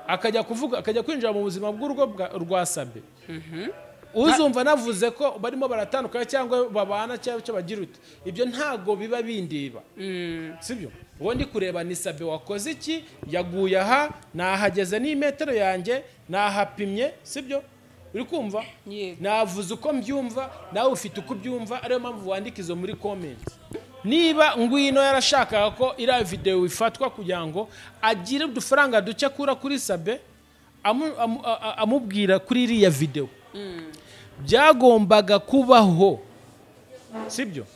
Akajya kuvuga, akajya kwinjira mu buzima bw'urugo rwa Sabe. Uzumva navuze ko barimo baratandukana cyangwa babana cyangwa icyo bagira uti, ibyo ntago biba bindeba. Sibyo? Uwo ndi kureba ni Sabe wakoze iki, yaguye aha, nahageze ni metero yanjye, nahapimye, sibyo? Uri kumva? Navuze uko mbyumva, nawe ufite uko ubyumva, ariyo mpamvu wandika izo muri comment. Niba Ngwino yarashakaga ko iriya video ifatwa kugira ngo agire udufaranga duke akura kuri Sabe, amubwira kuri iriya video, byagombaga kubaho, sibyo?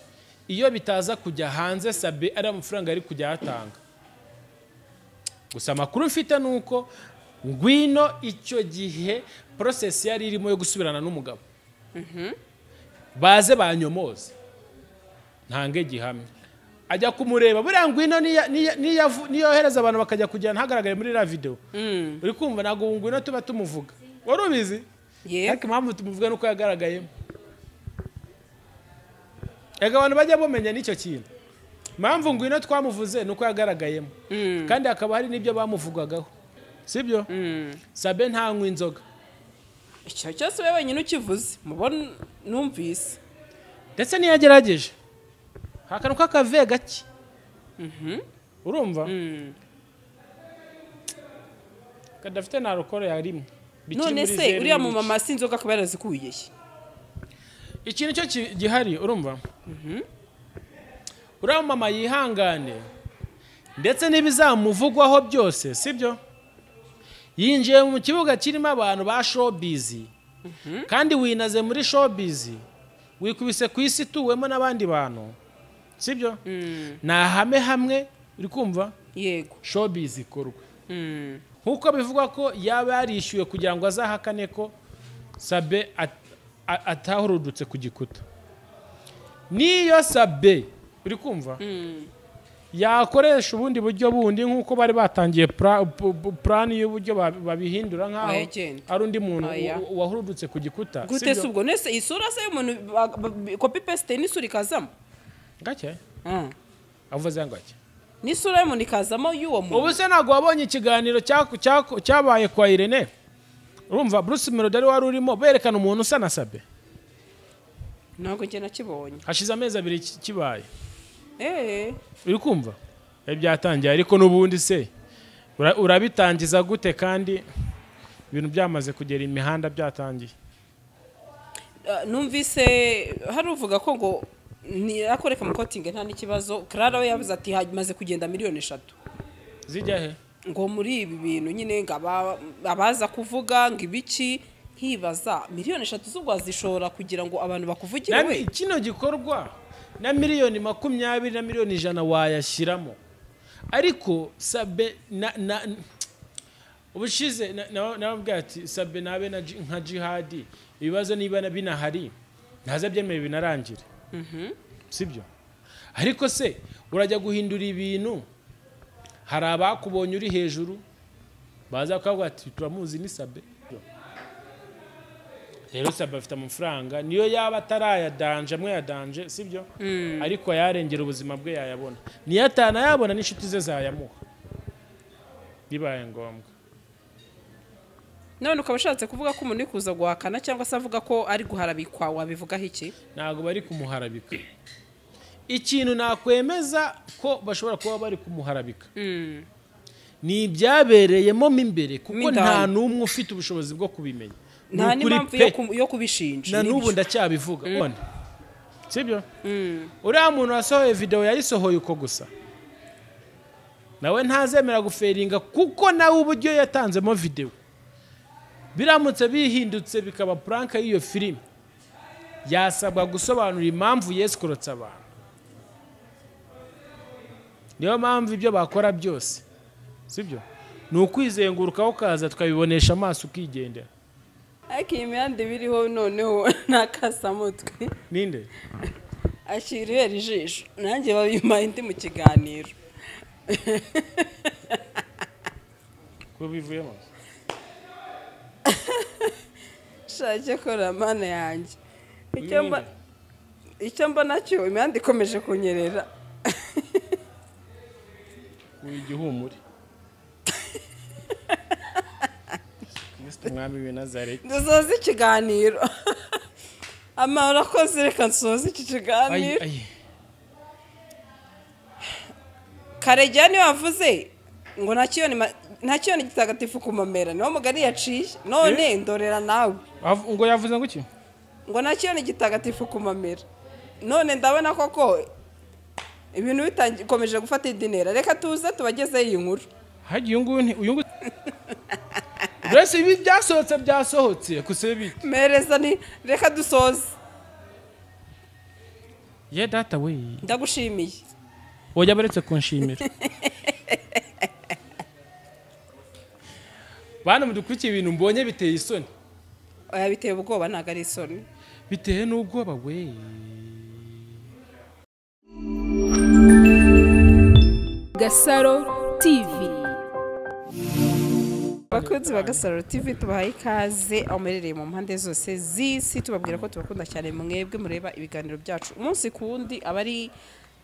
Iyo bitaza kujya hanze Sabe ari amafaranga ari kujya atanga. Gusa amakuru mfite nuko Ngwino icyo gihe process yari irimo yo gusubirana n'umugabo. Baze banyomoze, ntange gihamya. Ajya kumureba buriya Ngwino niyohereza abantu bakajya kujya ntagaragare muri iriya video. Uri kumva ntabwo Ngwino tuba tumuvuga. Wari ubizi? Ariko impamvu tumuvuga nuko yagaragayemo. Ega abantu bajya bamenya n'icyo kintu. Impamvu Ngwino twamuvuze nuko yagaragayemo. Kandi hakaba hari n'ibyo bamuvugagaho. Sibyo? Sabe ntanywa inzoga. Icyo cyose wewe wenyine ukivuze, mubona numvise. Ndetse niyagerageje. Hakanu kakave gake. Urumva? Kadafite na alcool ya rimwe. None se uriya mu mama si inzoga akaba yarazikuye he? Ikintu cyo gihari urumva? Uriya mama yihangane ndetse n'ibizamuvugwaho byose, sibyo? Yinjiye mu kibuga kirimo abantu ba showbiz. Kandi winaze muri showbiz, wikubise ku isi tuwemo n'abandi bantu, sibyo? Na hame hamwe uri kumva? Yego. Showbiz ikorwa. Nkuko bivugwa ko yaba yarishyuwe kugira ngo azahakane ko Sabe atahurudutse ku gikuta. Niyo Sabe uri kumva? Yakoresha ubundi buryo bundi nkuko bari batangiye plan y'uburyo babihindura nkaho ari undi muntu wahurudutse ku gikuta. Gute se ubwo nese isura se y'umuntu copy paste n'isura ikazamo? Gake? Avuze ngo gake. N'isura y'umuntu ikazamo y'uwo muntu. Ubu se ntabwo wabonye ikiganiro cyabaye kwa Irene? Urumva Bruce Melody wari urimo berekana umuntu usa na Sabe. Ntabwo njye nakibonye. Hashize amezi abiri kibaye. Uri kumva? Byatangiye ariko n'ubundi se urabitangiza gute kandi ibintu byamaze kugera imihanda byatangiye? Numvise hari uvuga ko ngo ni akoreka mu kotinge nta n'ikibazo. Clara we yavuze ati hamaze kugenda 3 miliyoni. Zijya he? Ngo muri ibi bintu nyine ngo abaza kuvuga ngo ibiki, nkibaza 3 miliyoni z'ubwo zishobora kugira ngo abantu bakuvugire we. Kino gikorwa na 20 miliyoni na 100 miliyoni wayashyiramo. Ariko Sabe na ubushize nababwira ati Sabe nabe nka jihadi, ibibazo niba binahari ntaza byemeye binarangire. Sibyo? Ariko se urajya guhindura ibintu, hari abakubonye uri hejuru baza kuvuga ati turamuzi ni Sabe. Rero Sabe afite amafaranga niyo yaba atarayadanje amwe yadanje, sibyo? Ariko yarengera ubuzima bwe yayabona. Niyo atanayabona n'inshuti ze zayamuha bibaye ngombwa. None ukaba ushatse kuvuga ko umuntu kuza guhakana cyangwa se avuga ko ari guharabikwa, wabivugaho iki? Ntabwo bari kumuharabika. Ikintu nakwemeza ko bashobora kuba bari kumuharabika ni ibyabereyemo imbere, kuko nta n'umwe ufite ubushobozi bwo kubimenya. Nta n'impamvu yo kubishinja. Na n'ubu ndacyabivuga. Sibyo? Uriya muntu wasohoye video yayisohoye uko gusa, nawe ntazemera guferinga kuko nawe uburyo yatanzemo video biramutse bihindutse bikaba prank y'iyo filime, yasabwa gusobanura impamvu yeskorotse abantu. Niyo mpamvu ibyo bakora byose, sibyo? Ni ukwizengurukaho kaza tukabibonesha amaso ukigendera. Ariko iyi mihanda ibiriho noneho nakasamutwe. Ninde? Ashyira ijisho nanjye babimpaye indi mu kiganiro. Ko bivuyemo? Shake kora mana yanjye. Icyo mbona cyo imihanda ikomeje kunyerera. Uri igihumure. Umwami w'i Nazareti. Dusoze ikiganiro. Ama urakoze, reka nsoze iki kiganiro. Karegeya niwe wavuze ngo nta kiyoni gitagatifu ku mamera, niwo mugani yaciye none ndorera nawe. Ngo yavuze ngo iki? Ngo nta kiyoni gitagatifu ku mamera, none ndabona koko ibintu bikomeje gufata idinera. Reka tuze tubagezeho iyi nkuru. Hagiye uyu nguyu mbese ibi byasohotse kuse bite mereza ni reka dusoze. Ye data we, ndagushimiye. Oya baretse kunshimira. Bana mudukurikiye, ibintu mbonye biteye isoni. Oya biteye ubwoba, ntago ari isoni. Biteye n'ubwoba we. Gasaro TV. Abakunzi ba Gasaro TV tubahaye ikaze aho muherereye mu mpande zose z'isi, tubabwira ko tubakunda cyane mwebwe mureba ibiganiro byacu umunsi ku wundi. Aba ari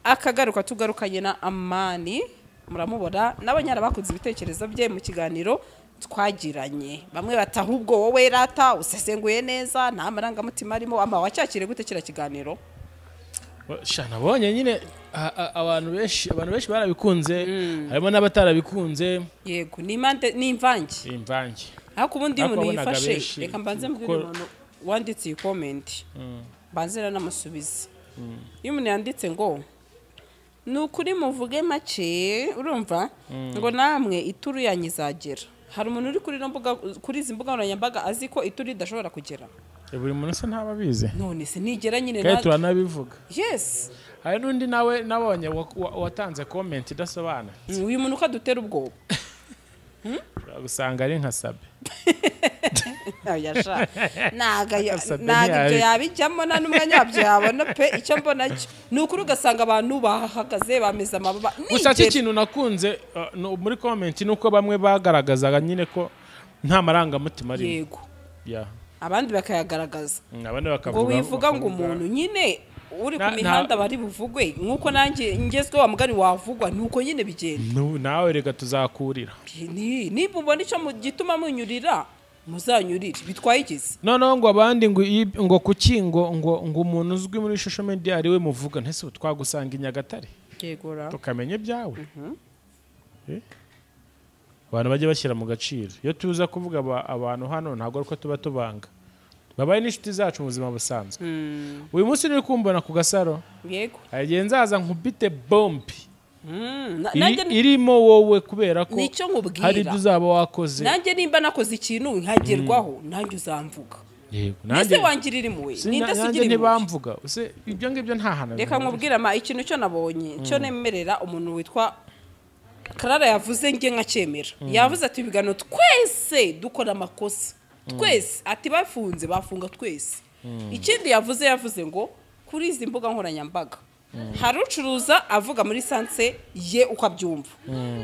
akagaruka tugarukanye na Amani, muramubona n'abanyara bakunze ibitekerezo bye mu kiganiro twagiranye. Bamwe bati ahubwo wowe rata usesenguye neza nta marangamutima arimo. Ama wacyakire gute kira kiganiro? Sha nabonye nyine abantu benshi barabikunze, harimo n'abatarabikunze. Yego, ni imande ni imvange. Imvange. Ariko ubundi umuntu yifashe, reka mbanze mbwire umuntu wanditse iyi comment. Mbanze nanamusubize. Iyo umuntu yanditse ngo ni ukuri muvuge make, urumva ngo namwe ituru yanyu izagera. Hari umuntu uri kuri mbuga, kuri izi mbuga nkoranyambaga azi ko ituru idashobora kugera. Buri muntu se ntaba abizi. None se nigera nyine natwe turanabivuga. Yes. Hari n'undi nawe nabonye watanze comment idasobanutse. Uyu muntu uko adutera ubwoba. Usanga ari nka Sabe. Oya sha. Naga ibyo yabijyamo nta n'umwanya wabyo yabona pe. Icyo mbona cyo ni ukuri ugasanga abantu bahagaze bameze amababa. Gusa iki kintu nakunze muri comment nuko bamwe bagaragazaga nyine ko nta marangamutima arimo. Yego. Yeah. Abandi bakayagaragaza. Abandi bakavuga ngo wivuga ngo umuntu nyine uri ku mihanda bari buvugwe nkuko nanjye ngezwe wa mugani wavugwa nuko nyine bigenda. Nawe reka tuzakurira. Niba ubona icyo gituma munyurira muzanyurire bitwaye ikizi. Noneho ngo abandi ngo kuki ngo ngo umuntu uzwi muri social media ari we muvuga, ntese twagusanga i Nyagatare. Yegora. Tukamenya ibyawe. Abantu bajye bashyira mu gaciro. Iyo tuza kuvuga abantu hano ntago ariko tuba tubanga. Babaye n'inshuti zacu mu buzima busanzwe. Uyu munsi nuri kumbona ku Gasaro. Yego. Agiye nzaza nkubite bombi. Irimo wowe kubera ko hari ibyo uzaba wakoze. Nanjye nimba nakoze ikintu nkagerwaho nanjye uzamvuga. Yego. Nanjye wangirira impuhwe. Ninde se ugira impuhwe? Ntibamvuga. Use ibyo ngibyo nta hana. Reka nkubwira ma ikintu cyo nabonye cyo nemerera umuntu witwa Clara yavuze nge nkacyemera. Yavuze ati ibiganiro twese dukora amakosa. Twese ati bafunze bafunga twese. Ikindi yavuze ngo kuri izi mbuga nkoranyambaga hari ucuruza avuga muri sanse ye uko abyumva.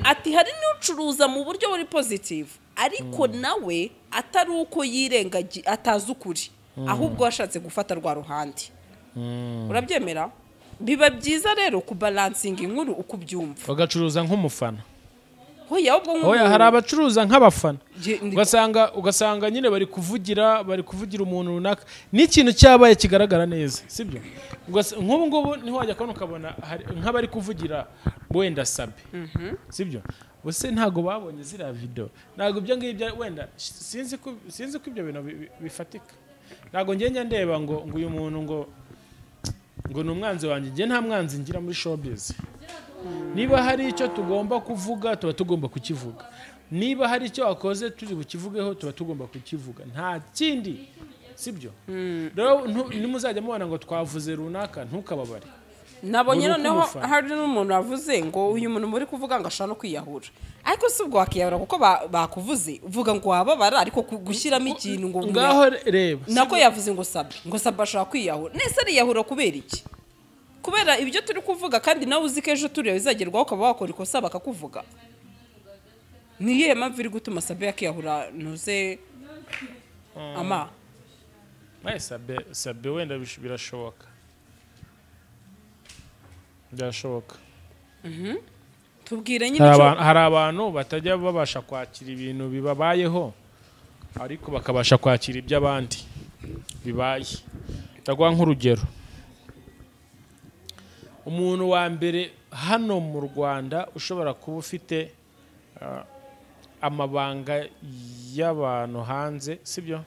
Ati hari n'ucuruza mu buryo buri positive ariko nawe atari uko yirengagiye atazi ukuri ahubwo washatse gufata rwa ruhande. Urabyemera? Biba byiza rero kubalansinga inkuru uko ubyumva. Bagacuruza nk'umufana. Hoya ubwo nk'umuntu. Hoya hari abacuruza nk'abafana. Ugasanga nyine bari kuvugira umuntu runaka n'ikintu cyabaye kigaragara neza, sibyo? Nk'ubu ngubu niho wajya kubona ukabona nk'abari kuvugira wenda Sabe. Sibyo? Bose ntago babonye ziriya video. Ntago ibyo ngibyo wenda sinzi ko ibyo bintu bifatika. Ntago njye ndeba ngo uyu muntu ngo ni umwanzi wanjye, njye nta mwanzi ngira muri showbiz. Niba hari icyo tugomba kuvuga tuba tugomba kukivuga. Niba hari icyo wakoze turi bukivugeho tuba tugomba kukivuga. Nta kindi, sibyo? Rero nimuzajya mubona ngo twavuze runaka ntukababare. Nabonye noneho hari n'umuntu wavuze ngo uyu muntu muri kuvuga ngo ashaka no kwiyahura. Ariko si ubwo wakiyahura kuko bakuvuze uvuga ngo wababara ariko gushyiramo ikintu ngo ngaho reba. Nako yavuze ngo Sabe, ngo Sabe ashaka kwiyahura. Nese ariyahura kubera iki? Kubera ibyo turi kuvuga kandi nawe uzi ko ejo turiya bizagerwaho ukaba wakora ikosa bakakuvuga. Ni iyihe mpamvu iri gutuma Sabe yakiyahura ntuze ama? Sabe wenda birashoboka. Byashoboka. Tubwire nyine hari abantu batajya babasha kwakira ibintu bibabayeho ariko bakabasha kwakira iby'abandi bibaye. Ndaguha nk'urugero, umuntu wa mbere hano mu Rwanda ushobora kuba ufite amabanga y'abantu hanze, sibyo,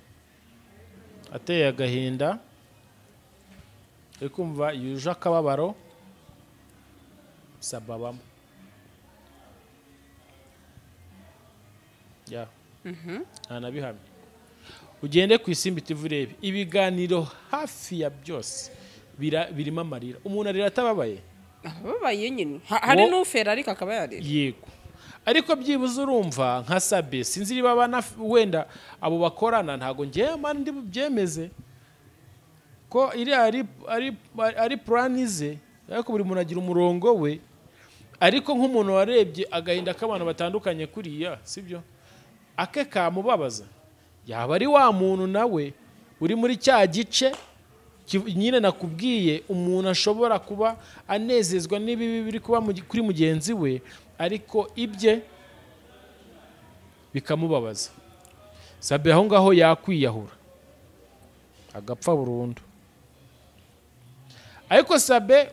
ateye agahinda, uri kumva yuje akababaro, sababamo. Ya ntanabihamye. Ugende ku Isimbi TV urebe ibiganiro hafi ya byose birimo amarira. Umuntu arira atababaye, ababaye nyine. Hari n'ufera ariko akaba yarira. Yego, ariko byibuze urumva nka Sabe, sinzi niba abana wenda abo bakorana, ntago ngewe mani ndi bubyemeze ko iri ari planize, ariko buri muntu agira umurongo we. Ariko nk'umuntu warebye agahinda k'abantu batandukanye kuriya, sibyo, ake kamubabaza, yaba ari wa muntu nawe uri muri cya gice nyine nakubwiye, umuntu ashobora kuba anezezwa n'ibibi biri kuba kuri mugenzi we, ariko ibye bikamubabaza. Sabe aho ngaho yakwiyahura agapfa burundu. Ariko Sabe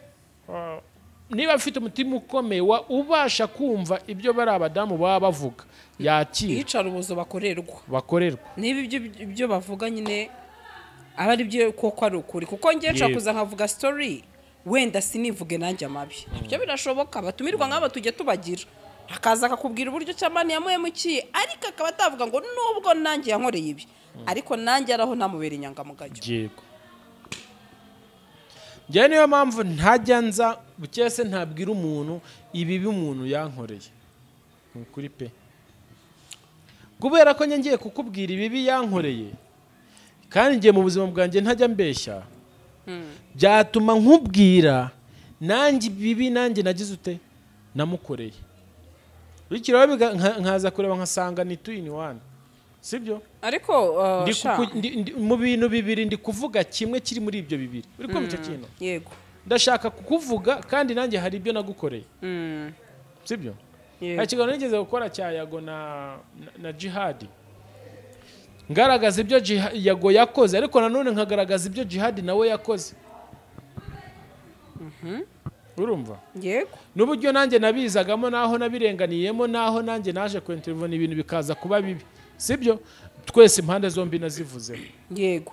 niba afite umutima ukomeye ubasha kumva ibyo bari abadamu baba bavuga, yakira iyicarubozo bakorerwa niba ibyo bavuga nyine aba ari byo koko ari ukuri. Kuko ngiye nshaka kuza nkavuga story wenda sinivuge nanjye amabi, ibyo birashoboka. Batumirwa nk'aba tujye tubagira, akaza akakubwira uburyo cyamani yamuhemukiye, ariko akaba atavuga ngo nubwo nanjye yankoreye ibi, ariko nanjye araho namubera inyangamugayo. Yego, njye niyo mpamvu ntajya nza bukese ntabwira umuntu ibibi umuntu yankoreye, ni ukuri pe. Kubera ko ngiye kukubwira ibibi yankoreye, kandi ngiye mu buzima bwanjye ntajya mbeshya, byatuma nkubwira nanjye ibibi nanjye nagize ute namukoreye. Bityo nkaza kureba nkasanga ni 2 in 1, sibyo? Ariko mu bintu bibiri ndi kuvuga kimwe kiri muri ibyo bibiri. Uri kumva icyo kintu? Yego, ndashaka kukuvuga kandi nanjye hari ibyo nagukoreye, sibyo? Hari ikiganiro nigeze gukora cya Yago na Jihad, ngaragaza ibyo Yago yakoze, ariko nanone nkagaragaza ibyo Jihad nawe yakoze. Urumva? Yego. N'uburyo nanjye nabizagamo, naho nabirenganiyemo, naho nanjye naje kwintervene ibintu bikaza kuba bibi, sibyo? Twese impande zombi nazivuze. Yego.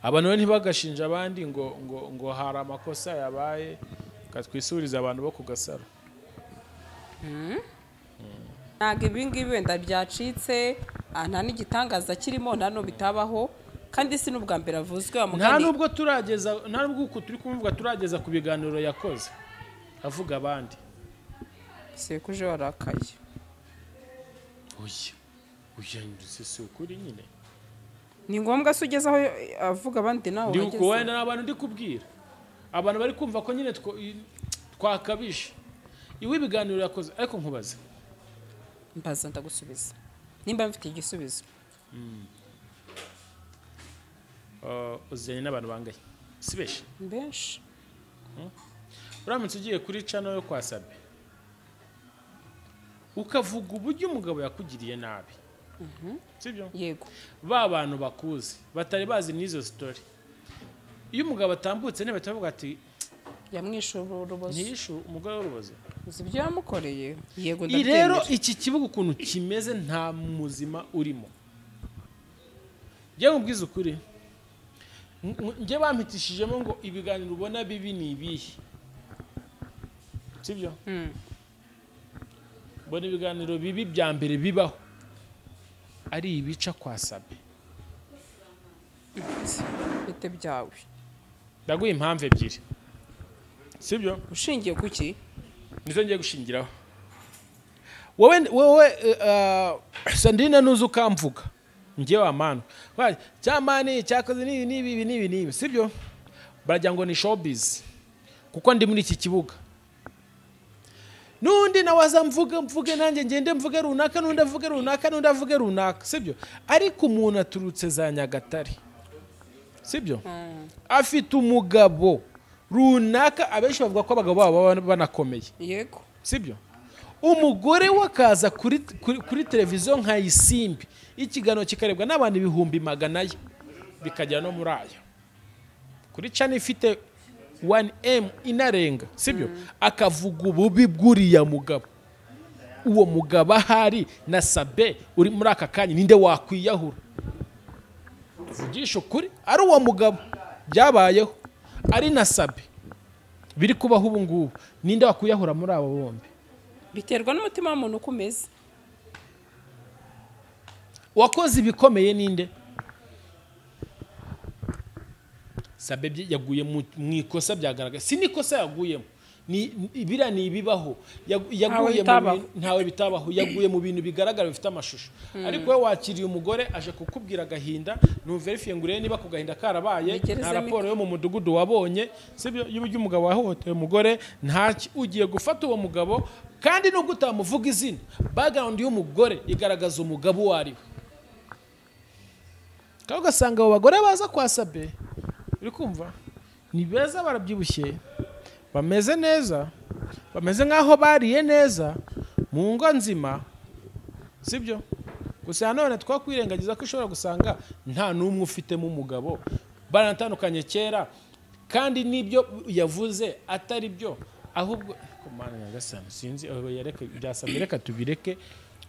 Abantu ntibagashinja abandi ngo ngo ngo hari amakosa yabaye, katwisuriza abantu bo ku Gasaro. Ntabwo ibi ngibi wenda byacitse, nta n'igitangaza kirimo, nta no bitabaho, kandi si n'ubwa mbere avuzwe. Nta nubwo turageza, nta nubwo uku turi kumuvuga turageza ku biganiro yakoze avuga abandi. Sekuje warakaye. Oya, oya, si ukuri nyine. Ni ngombwa se ugeze aho avuga abandi nawe wageze? Ndi wenda n'abantu ndi kubwira, abantu bari kumva ko nyine twakabije iwe ibiganiro yakoze. Ariko nkubaze, mbaza ndagusubiza nimba mfite igisubizo. Uzanye n'abantu bangaye? Si benshi? Benshi. Uramutse ugiye kuri channel yo kwa Sabe ukavuga uburyo umugabo yakugiriye nabi, sibyo? Yego. Ba bantu bakuzi batari bazi n'izo story, iyo umugabo atambutse ne batavuga ati yamwishe urubozo, ntiyishe umugore w'urubozo, uzi ibyo yamukoreye. Yego, ndabyemera. Rero iki kibuga ukuntu kimeze nta muzima urimo. Njye mubwiza ukuri, njye bampitishijemo ngo ibiganiro ubona bibi ni ibihe, sibyo? Mbona ibiganiro bibi bya mbere bibaho ari ibica kwa Sabe. Bite byawe? Ndaguha impamvu ebyiri, sibyo? Ushingiye kuki? Nizo ngiye gushingiraho. Wowe Sandrine nuza ukamvuga njye wa manu cyamani cyakoze n'ibi n'ibi n'ibi n'ibi, sibyo? Baragira ngo ni showbiz kuko ndi muri iki kibuga. Nundi nawe aza mvuge nanjye ngende mvuge runaka, nundi avuge runaka, nundi avuge runaka, sibyo? Ariko umuntu aturutse za Nyagatare, sibyo? Afite umugabo runaka, abenshi bavuga ko abagabo babo banakomeye. Yego, sibyo? Umugore wakaza kuri televiziyo nka Isimbi, ikiganiro kikarebwa n'abantu 400,000 bikajya no muri aya kuri channel ifite 1M inarenga, sibyo? Akavuga ububi bw'uriya mugabo. Uwo mugabo ahari na Sabe uri muri aka kanya, ninde wakwiyahura? Vugisha ukuri, ari uwo mugabo byabayeho, ari na Sabe biri kubaho ubu ngubu, ninde wakwiyahura muri abo bombi? Biterwa n'umutima w'umuntu uko umeze. Wakoze ibikomeye ninde? Sabe yaguye mu ikosa byagaragaye, si nikosa yaguyemo, ni bira ni ibibaho, yaguye mu ntawe bitabaho, yaguye mu bintu bigaragara bifite amashusho. Ariko we wakiriye umugore aje kukubwira agahinda, nuverifiye ngo urebe niba ku gahinda karabaye, nta raporo yo mu mudugudu wabonye, sibyo? Y'uburyo umugabo wahohoteye umugore, ntaki ugiye gufata uwo mugabo, kandi nubwo utamuvuga izina, background y'umugore igaragaza umugabo uwo ari we. Kandi ugasanga abo bagore baza kwa Sabe, uri kumva, ni beza, barabyibushye, bameze neza, bameze nkaho bariye neza mu ngo nzima, sibyo? Gusa none twakwirengagiza ko ushobora gusanga nta n'umwe ufitemo umugabo, baranatandukanye kera, kandi n'ibyo yavuze atari byo, ahubwo Mana nyagasani sinzi aho yareka byasabye, reka tubireke,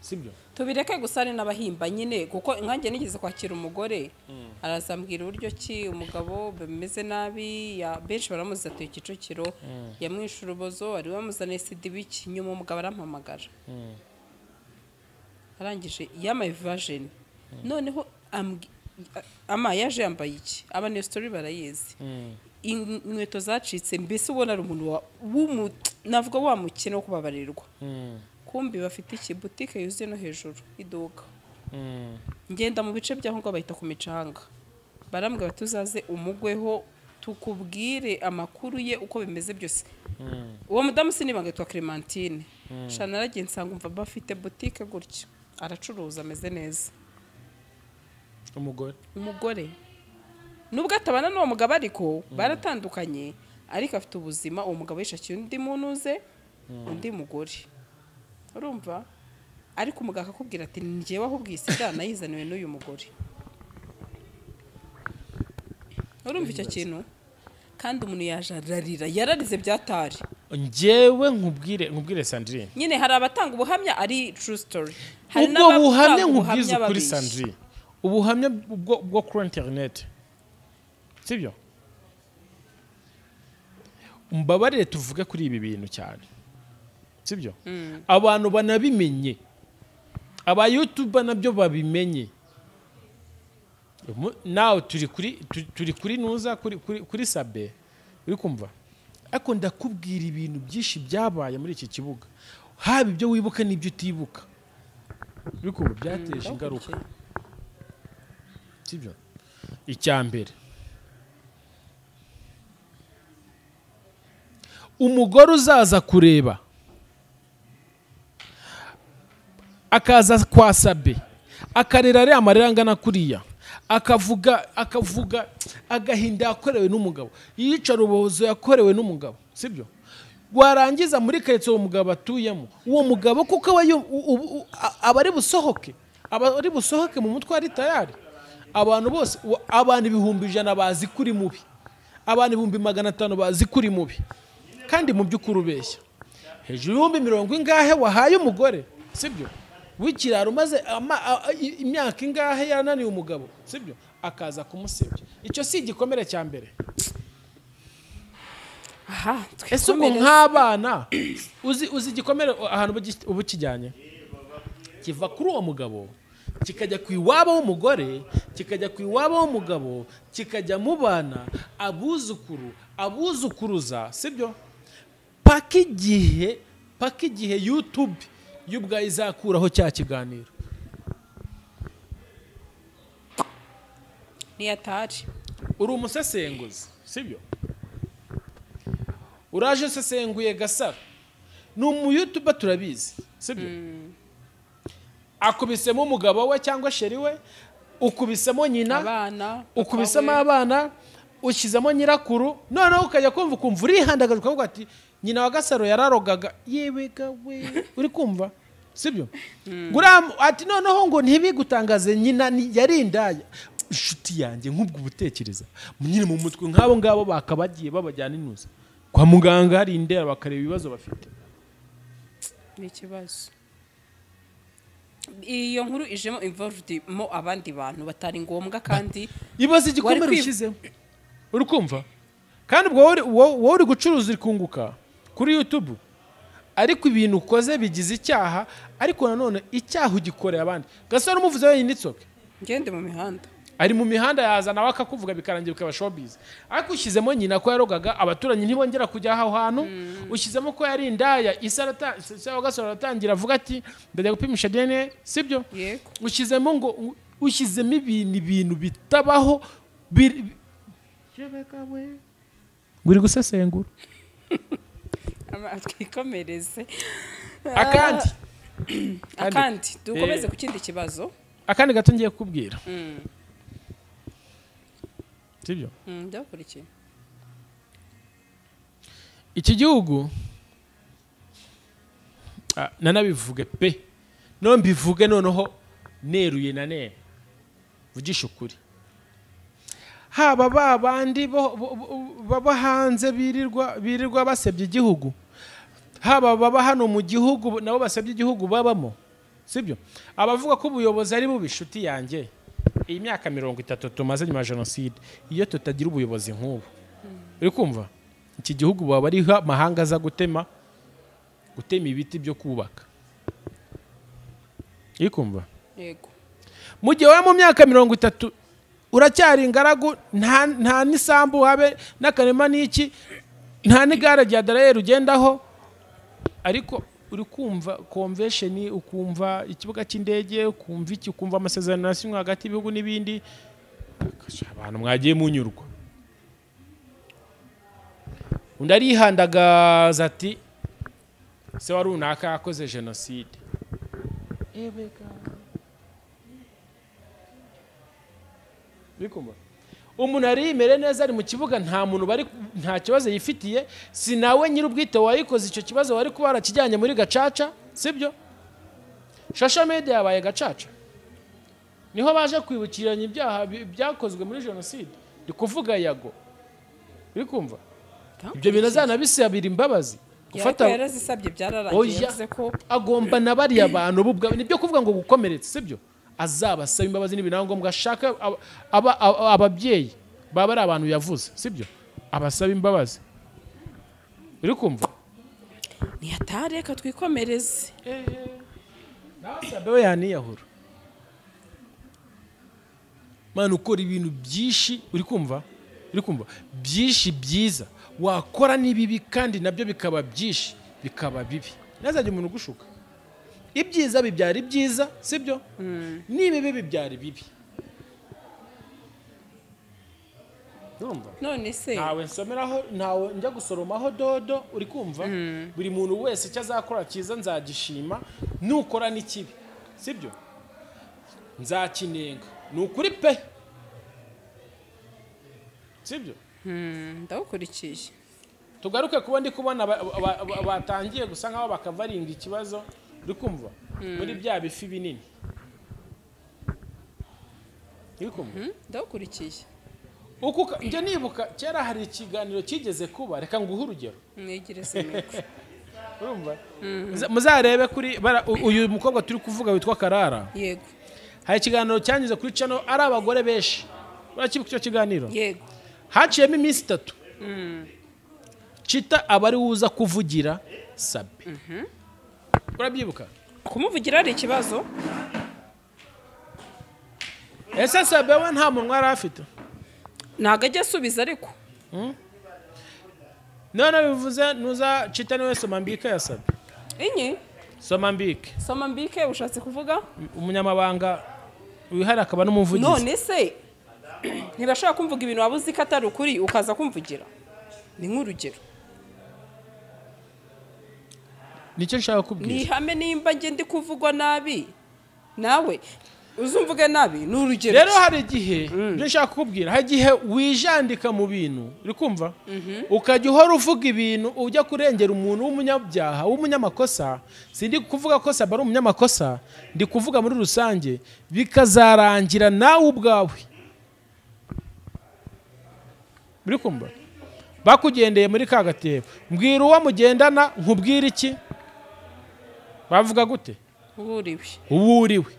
sibyo? Tubireke gusa ari n'abahimba nyine, kuko nkanjye nigeze kwakira umugore arazambwira uburyo ki umugabo bimeze nabi, ya benshi baramuzi atuye Kicukiro, yamwishe urubozo, ari bamuzaniye sida ibiki, nyuma umugabo arampamagara arangije yamaye version, noneho ama yaje yambaye iki, aba niyo story barayizi, inkweto zacitse, mbese ubona ari umuntu navuga wa mukene wo kubabarirwa. Kumbi bafite iki boutique yuzuye no hejuru iduka. Ngenda mu bice byaho ngo bahita ku micanga, barambwira bati uzaze umugweho tukubwire amakuru ye uko bimeze byose. Uwo mudamu sinibanga yitwa Clementine, shana naragiye nsanga umva bafite boutique gutyo, aracuruza ameze neza. Umugore nubwo atabana n'uwo mugabo ariko baratandukanye, ariko afite ubuzima. Uwo mugabo yishakiye undi muntu uze undi mugore, urumva? Ariko umugabo akakubwira ati njyewe ahubwo iyi sida nayizaniwe n'uyu mugore. Urumva icyo kintu? Kandi umuntu yaje ararira, yararize byatari. Njyewe nkubwire Sandrine, nyine hari abatanga ubuhamya ari true story, hari n'abatanga ubuhamya nkubwize kuri Sandrine, ubuhamya bwo kuri internet, sibyo? Mbabarire tuvuge kuri ibi bintu cyane, sibyo? Abantu banabimenye, aba YouTuber nabyo babimenye. Nawe turi kuri nuza kuri Sabe, uri kumva? Ariko ndakubwira ibintu byinshi byabaye muri iki kibuga, haba ibyo wibuka n'ibyo utibuka, uri kumva, byateje ingaruka, sibyo? Icya mbere, umugore uzaza kureba akaza kwa Sabe akarira ari amarira angana kuriya, akavuga agahinda yakorewe n'umugabo, yicara ubuhozo yakorewe n'umugabo, sibyo? Warangiza muri karitsiye uwo mugabo atuyemo, uwo mugabo kuko aba ari busohoke mu mutwe ari tayari. Abantu bose, abantu 100,000 bazi kuri mubi, abantu 500,000 bazi kuri mubi, kandi mu by'ukuri ubeshya. Hejuru 40,000 ingahe wahaye umugore, sibyo? W'ikiraro umaze imyaka ingahe yarananiye umugabo, sibyo? Akaza kumusebya. Icyo si igikomere cya mbere. Aha, ese ubwo nk'abana uzi igikomere ahantu ubu kijyanye, kiva kuri uwo mugabo kikajya ku iwabo w'umugore, kikajya ku iwabo w'umugabo, kikajya mu bana, abuzukuru, abuzukuruza, sibyo? Paka igihe YouTube y'ubwa izakuraho cya kiganiro. Ni atari. Uri umusesenguzi, sibyo? Uraje usesenguye Gasaro, ni umu YouTuber turabizi, sibyo? Akubisemo umugabo we cyangwa sheri we, ukubisemo nyina, abana, ukubisemo abana, ushyizemo nyirakuru, noneho ukajya kumva ukumva urihandagaje ukavuga ati Nyina wa Gasaro yararogaga, yewe gawe, uri kumva sibyo? Ati noneho ngo ntibigutangaze nyina yari indaya. Inshuti yanjye nk'ubwo ubutekereza nyine mu mutwe nk'abo ngabo bakabagiye babajyana inuza kwa muganga hari indera bakareba ibibazo bafite. Ni ikibazo. Iyo nkuru ijemo involved mo abandi bantu batari ngombwa kandi ibaze igikomere ushyizemo, uri kumva? Kandi ubwo wowe uri gucuruza uri kunguka kuri YouTube, ariko ibintu ukoze bigize icyaha, ariko nanone icyaha ugikoreye abandi. Gasaro umuvuze wenyine itsoke ngende mu mihanda, ari mu mihanda yazana bakakuvuga bikarangira bikaba showbiz. Ariko ushyizemo nyina ko yarogaga, abaturanyi ntibongera kujya aho hantu. Ushyizemo ko yari indaya, isarata Gasaro aratangira avuga ati ndajya gupimisha DNA, sibyo? Ushyizemo ngo ushyizemo ibintu bitabaho uri gusesengura. Twikomereze akandi dukomeze ku kindi kibazo. Akandi gato ngiye kukubwira. Sibyo? Ndakurikiye. Iki gihugu nanabivuge pe, no mbivuge noneho neruye na nene, vugisha ukuri. Haba babandi baba hanze birirwa basebye igihugu, haba baba hano mu gihugu nabo basebye igihugu babamo, sibyo? Abavuga ko ubuyobozi ari bubi, inshuti yanjye, iyi myaka 30 tumaze nyuma ya jenoside, iyo tutagira ubuyobozi nk'ubu, uri kumva iki gihugu baba ari amahanga aza gutema ibiti byo kubaka, uri kumva? Yego. Mu gihe mu myaka 30 uracyari ingaragu, nta n'isambu habe n'akarema n'iki, nta n'igare rya darayeri ugendaho, ariko uri kumva convention, ukumva ikibuga cy'indege, ukumva iki, ukumva amasezerano yasinywe hagati y'ibihugu n'ibindi. Abantu mwagiye munyurwa. Undi arihandagaza ati se wa runaka yakoze jenoside. Umuntu ari imere neza ari mu kibuga, nta muntu bari, nta kibazo yifitiye, si nawe nyir'ubwite wayikoze icyo kibazo, wari kuba warakijyanye muri gacaca, sibyo? Social media yabaye gacaca, niho baje kwibukiranya ibyaha byakozwe muri jenoside. Ndi kuvuga Yago, uri kumva ibyo bintu azanabisabira imbabazi. Gufata yarazisabye byararangiye, yavuze ko agomba na bariya bantu bubwa nibyo kuvuga ngo gukomeretsa, sibyo? Azabasaba imbabazi n'ibinangombwa ashaka ababyeyi baba ari abantu yavuze, sibyo? Abasaba imbabazi. Uri kumva? Ni atareka twikomereze. Nasabe yaniyahura. Manu ukora ibintu byinshi, uri kumva? Uri kumva? Byinshi byiza wakora n'ibibi kandi nabyo bikaba byinshi bikaba bibi. Nazajya umuntu gushuka. Ibyiza bibyara ibyiza, sibyo? N'ibibi bibyara ibibi. Urumva? None se ntawe nsomeraho, ntawe njya gusoromaho dodo, uri kumva? Buri muntu wese icyo azakora cyiza nzagishima, nukora n'ikibi, sibyo? Nzakinenga. Ni ukuri pe, sibyo? Ndagukurikiye. Tugaruke kuba ndi kubona batangiye gusa nkaho bakavaringa ikibazo, uri kumva? Muri bya bifi binini. Uri kumva? Ndagukurikiye. Uko njye nibuka kera hari ikiganiro kigeze kuba, reka nguhe urugero. Mwigire se. Urumva? Muzarebe kuri uyu mukobwa turi kuvuga witwa Karara. Yego. Hari ikiganiro cyanyuze kuri channel ari abagore benshi. Urakibuka icyo kiganiro? Yego. Haciyemo iminsi 3. Chita abari uza kuvugira Sabe. Urabyibuka? Kumuvugira ari ikibazo? Ese Sabe we nta munwa yari afite? Ntago ajya asubiza ariko. None bivuze nuza Chita niwe Somambike ya Sabe. Inyi? Somambike. Somambike ushatse kuvuga? Umunyamabanga wihari akaba n'umuvugizi. None se ntibashaka kumvuga ibintu wabuze ko atari ukuri ukaza kumvugira? Ni nk'urugero. Nicyo nshaka kubwira. Ni hame nimba nge ndi kuvugwa nabi nawe. Uzumvuge nabi ni urugero. Rero hari igihe ibyo nshaka kukubwira, hari igihe wijandika mu bintu, uri kumva, ukajya uhora uvuga ibintu ujya kurengera umuntu w'umunyabyaha w'umunyamakosa. Sindi kuvuga ko Sabe ari umunyamakosa, ndi kuvuga muri rusange, bikazarangira nawe ubwawe, uri kumva, bakugendeye muri ka gatebo. Mbwira uwo mugendana nkubwira iki, bavuga gute? Uburiwe.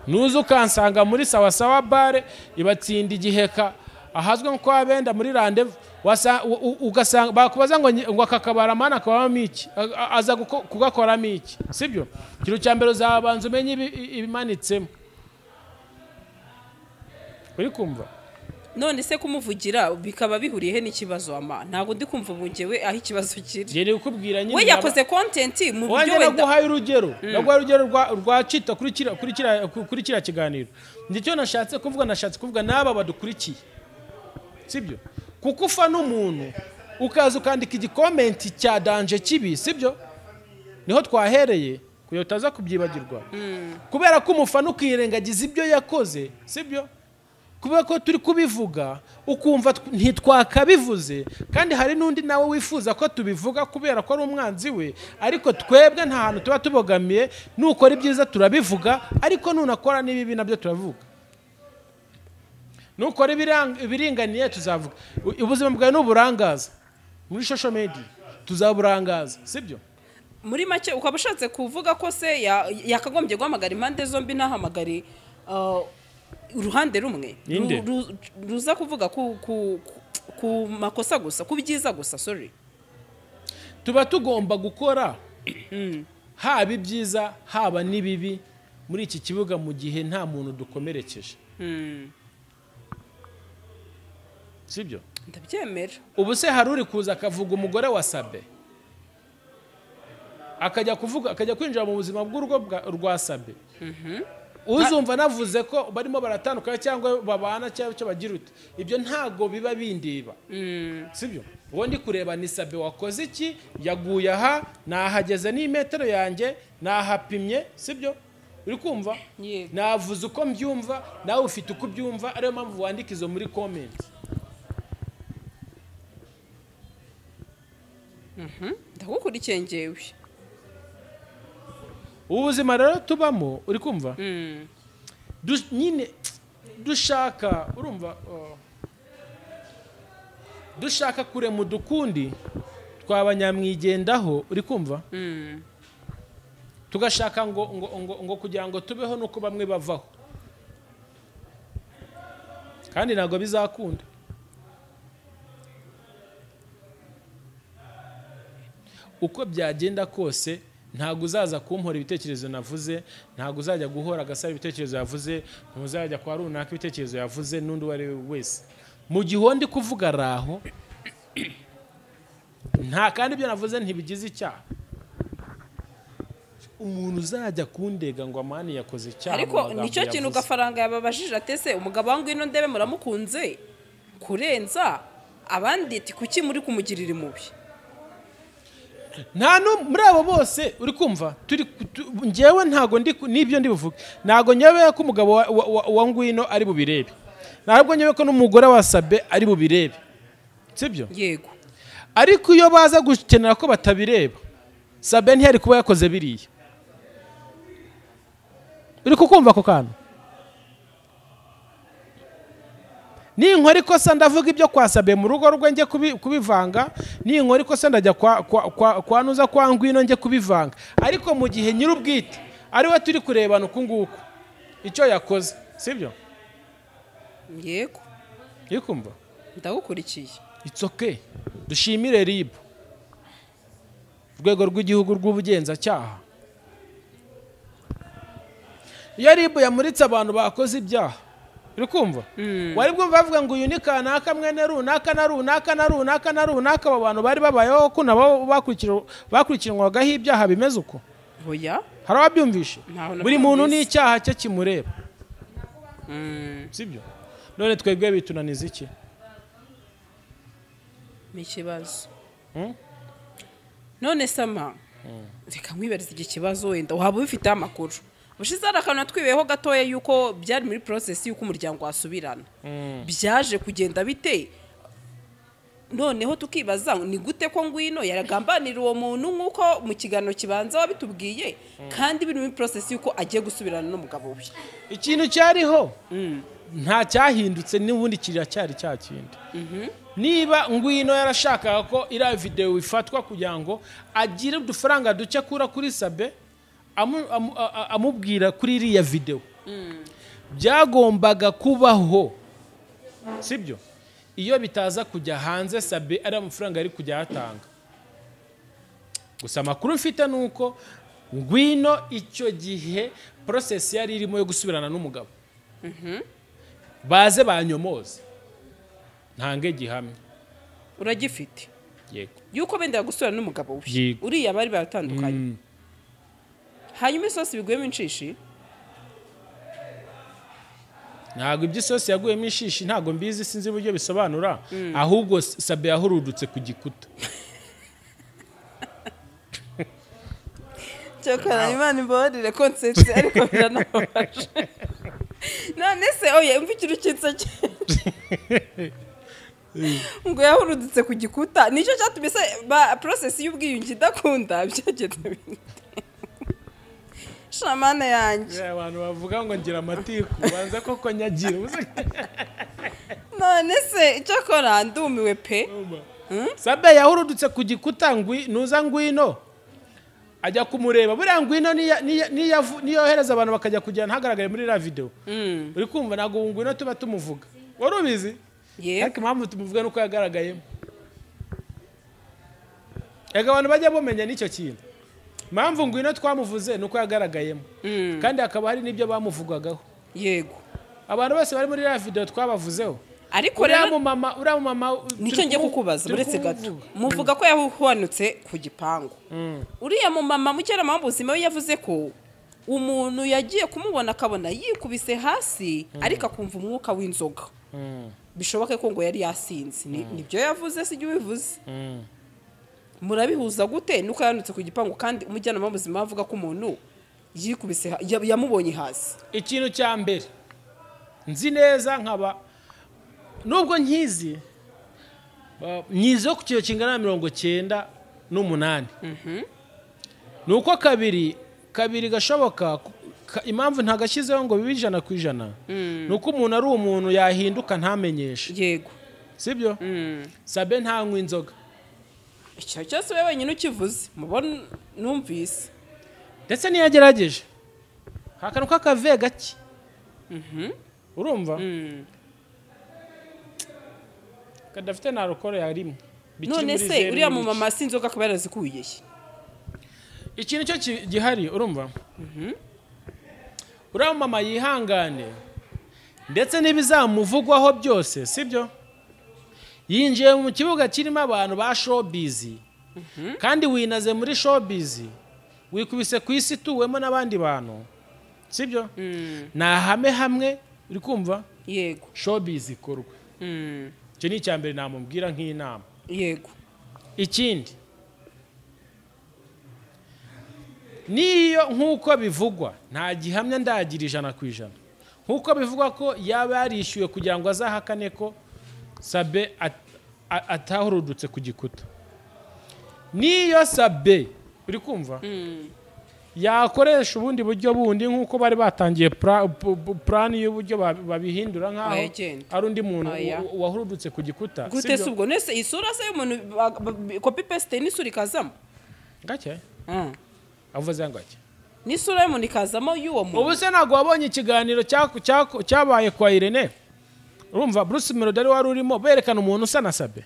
Nuza ukansanga muri sawa sawa bare ibatsinda igiheka ahazwe nko kwa benda muri rendez-vous, ugasanga bakubaza ngo akakabara mana akabamo iki, aza kugakoramo iki, sibyo? Ikintu cya mbere uzabanza umenye ibimanitsemo, uri kumva. None se kumuvugira bikaba bihuriye he n'ikibazo ama? Ntabwo ndi kumva ubungewe aho ikibazo kiri. Ngiye kukubwira nyine we yakoze content mu buryo wenda naguhaye urugero, naguhaye urugero rwa Chita kuri kiriya kiganiro. Ndicyo nashatse kuvuga, n'aba badukurikiye, sibyo? Kuko ufa n'umuntu ukaza ukandika igikomenti cya danger kibi, sibyo? Niho twahereye kuyo utaza kubyibagirwa. Kubera ko umufana ukirengagiza ibyo yakoze, sibyo? Kubera ko turi kubivuga ukumva ntitwakabivuze, kandi hari n'undi nawe wifuza ko tubivuga kubera ko ari umwanzi we, ariko twebwe nta hantu tuba tubogamiye. Nukora ibyiza turabivuga, ariko nunakora n'ibibi nabyo turavuga. Nukora ibiringaniye tuzavuga. Ubuzima bwawe n'uburangaza muri social media tuzaburangaza, sibyo? Muri make ukaba ushatse kuvuga ko se yakagombye guhamagara impande zombi ntahamagare uruhande rumwe ruza kuvuga ku makosa gusa, ku byiza gusa, sorry. Tuba tugomba gukora haba ibyiza haba n'ibibi muri iki kibuga mu gihe nta muntu dukomerekeje, sibyo? Ndabyemera. Ubu se hari uri kuza akavuga umugore wa Sabe, akajya kuvuga, akajya kwinjira mu buzima bw'urugo rwa Sabe. Uzumva navuze ko barimo baratandukana cyangwa babana cyangwa icyo bagira ute, ibyo ntago biba bindeba, sibyo? Uwo ndi kureba ni Sabe wakoze iki, yaguye aha, nahageze ni metero yanjye nahapimye, sibyo? Uri kumva? Navuze uko mbyumva, nawe ufite uko ubyumva, ariyo mpamvu wandika izo muri comment. Ndagukurikiye ngewe. Ubuzima rero tubamo, uri kumva, nyine dushaka, urumva, dushaka kurema udukundi twabanyamwigendaho, uri kumva, tugashaka ngo ngo ngo ngo kugira ngo tubeho nuko bamwe bavaho, kandi ntabwo bizakunda. Uko byagenda kose ntabwo uzaza kumpora ibitekerezo navuze, ntabwo uzajya guhora agasaba ibitekerezo yavuze, ntuzajya kwa runaka ibitekerezo yavuze n'undi uwo ari we wese. Mu gihe uwo ndi kuvuga araho, nta kandi ibyo navuze ntibigize icyaha. Umuntu uzajya kundega ngo amani yakoze icyaha, ariko nicyo kintu Gafaranga yababajije atese umugabo wangu ino ndebe muramukunze kurenza abandi, ati kuki muri kumugirira imubi? Nta no muri abo bose, uri kumva, turi ngewe ntago ndi nibyo ndi buvuge, ntago nyewe ko umugabo wa Ngwino ari bubirebe, ntabwo nyewe ko n'umugore wa Sabe ari bubirebe, sibyo? Yego. Ariko iyo baza gukenera ko batabireba, Sabe ntiyari kuba yakoze biriya. Uri kukumva ako kantu? Ninkora ikosa ndavuga ibyo kwa Sabe mu rugo rwe njye kubivanga, ninkora ikosa ndajya kwa nuza kwa Ngwino njye kubivanga. Ariko mu gihe nyir'ubwite ari we turi kurebana uku nguku icyo yakoze, sibyo? Yego. Yikumva? Ndagukurikiye. It's okay. Dushimire RIB, urwego rw'igihugu rw'ubugenzacyaha. Iyo RIB yamuritse abantu bakoze ibyaha, uri kumva, wari bwumva bavuga ngo uyu ni kanaka mwene runaka na runaka na runaka na runaka, abo bantu bari babayeho ko nabo bakurikiranwagaho ibyaha bimeze uko. Oya, hari ababyumvishe. Buri muntu n'icyaha cye kimureba, sibyo? None twebwe bitunaniza iki? Ni ikibazo. None sama Reka nkwibarize iki kibazo, wenda waba ubifiteho amakuru. Ubushize hari akantu natwibeho gatoya yuko byari muri process y'uko umuryango wasubirana, byaje kugenda bite? Noneho tukibaza ni gute ko Ngwino yaragambanira uwo muntu nk'uko mu kiganiro kibanza wabitubwiye, kandi biri muri process y'uko agiye gusubirana n'umugabo we. Ikintu cyariho nta cyahindutse, n'ubundi kiracyari cya kindi. Niba Ngwino yarashakaga ko iriya videwo ifatwa kugira ngo agire udufaranga duke akura kuri Sabe, amubwira kuri iriya videwo, byagombaga kubaho, sibyo? Iyo bitaza kujya hanze, Sabe ari amafaranga yari kujya ayatanga. Gusa amakuru mfite ni uko Ngwino icyo gihe process yari irimo yo gusubirana n'umugabo. Baze banyomoze, ntange gihamya. Uragifite? Yego. Yuko benda gusubirana n'umugabo we? Yego. Uriya bari baratandukanye, hanyuma isosi biguyemo inshishi. Ntabwo iby'isosi yaguyemo inshishi, ntabwo mbizi, sinzi uburyo bisobanura. Ahubwo Sabe yahurudutse ku gikuta. Cyakora Imana imbabarire ko nsetse, ariko biranababaje. None se oya, umva ikintu kinsekeje, ngo yahurudutse ku gikuta, nicyo cyatumye se process y'ubwiyunge idakunda? Byagenze bite, shamana yanjye? Abantu bavuga ngo ngira amatiku, banza koko nyagira. None se icyakora ndumiwe pe. Sabe yahurudutse ku gikuta, nuza Ngwino ajya kumureba. Buriya Ngwino niyohereza abantu bakajya kujyana ntagaragare muri iriya videwo, uri kumva, ntabwo ubu Ngwino tuba tumuvuga. Wari ubizi? Ariko impamvu tumuvuga ni uko yagaragayemo. Ega abantu bajya bamenya n'icyo kintu, impamvu Ngwino twamuvuze ni uko yagaragayemo, kandi hakaba hari n'ibyo bamuvugagaho. Abantu bose bari muri iriya videwo twabavuzeho. Ariko uriya rero mumama, uriya mumama nicyo ngiye kukubaza, turi uretse gato. kumuvuga. Muvuga ko yahuhanutse ku gipangu. Uriya mumama mujyanama w'ubuzima we yavuze ko umuntu yagiye kumubona akabona yikubise hasi, ariko akumva umwuka w'inzoga, bishoboke ko ngo yari yasinze. Nibyo yavuze, sijya ubivuze. Murabihuza gute nuko yanutse ku gipangu, kandi umujyanama w'ubuzima avuga ko umuntu yikubise yamubonye hasi? Ikintu cya mbere nzi neza, nkaba nubwo nkizi nyizi ku kiro kingana na 98, ni uko kabiri kabiri gashoboka. Impamvu ntagashyizeho ngo bibe 100%, ni uko umuntu ari umuntu, yahinduka ntamenyeshe. Sibyo? Sabe ntanywa inzoga. Icyo cyose we wenyine ukivuze, mubona numvise. Ndetse niyagerageje akantu k'akave gake, urumva, kadafite na alcool ya rimwe, bikiri None muri se zeru uriya n'ibice. mumama si inzoga akaba yarazikuye he? Ikintu cyo gihari, urumva, uriya mama yihangane, ndetse n'ibizamuvugwaho byose, sibyo? Yinjiye mu kibuga kirimo abantu ba showbiz, kandi winaze muri showbiz, wikubise ku isi ituwemo n'abandi bantu, sibyo? Ni ahame hamwe, uri kumva? Yego. Showbiz ikorwe. Icyo ni icya mbere namubwira nk'inama. Ikindi, niyo nk'uko bivugwa, nta gihamya ndagira 100%, nk'uko bivugwa ko yaba yarishyuwe kugira ngo azahakane ko Sabe atahurudutse ku gikuta, niyo Sabe, uri kumva, yakoresha ubundi buryo bundi nk'uko bari batangiye plan y'uburyo babihindura nk'aho Oya, genda. ari undi muntu Oya. wahurudutse ku gikuta. Gute? Sibyo? Se ubwo nese isura se y'umuntu copy paste n'isura ikazamo? Gake avuze ngo gake. N'isura y'umuntu ikazamo y'uwo muntu? Ubu se ntabwo wabonye ikiganiro cyabaye kwa Irene, urumva, Bruce Melody ari wari urimo berekana umuntu usa na Sabe?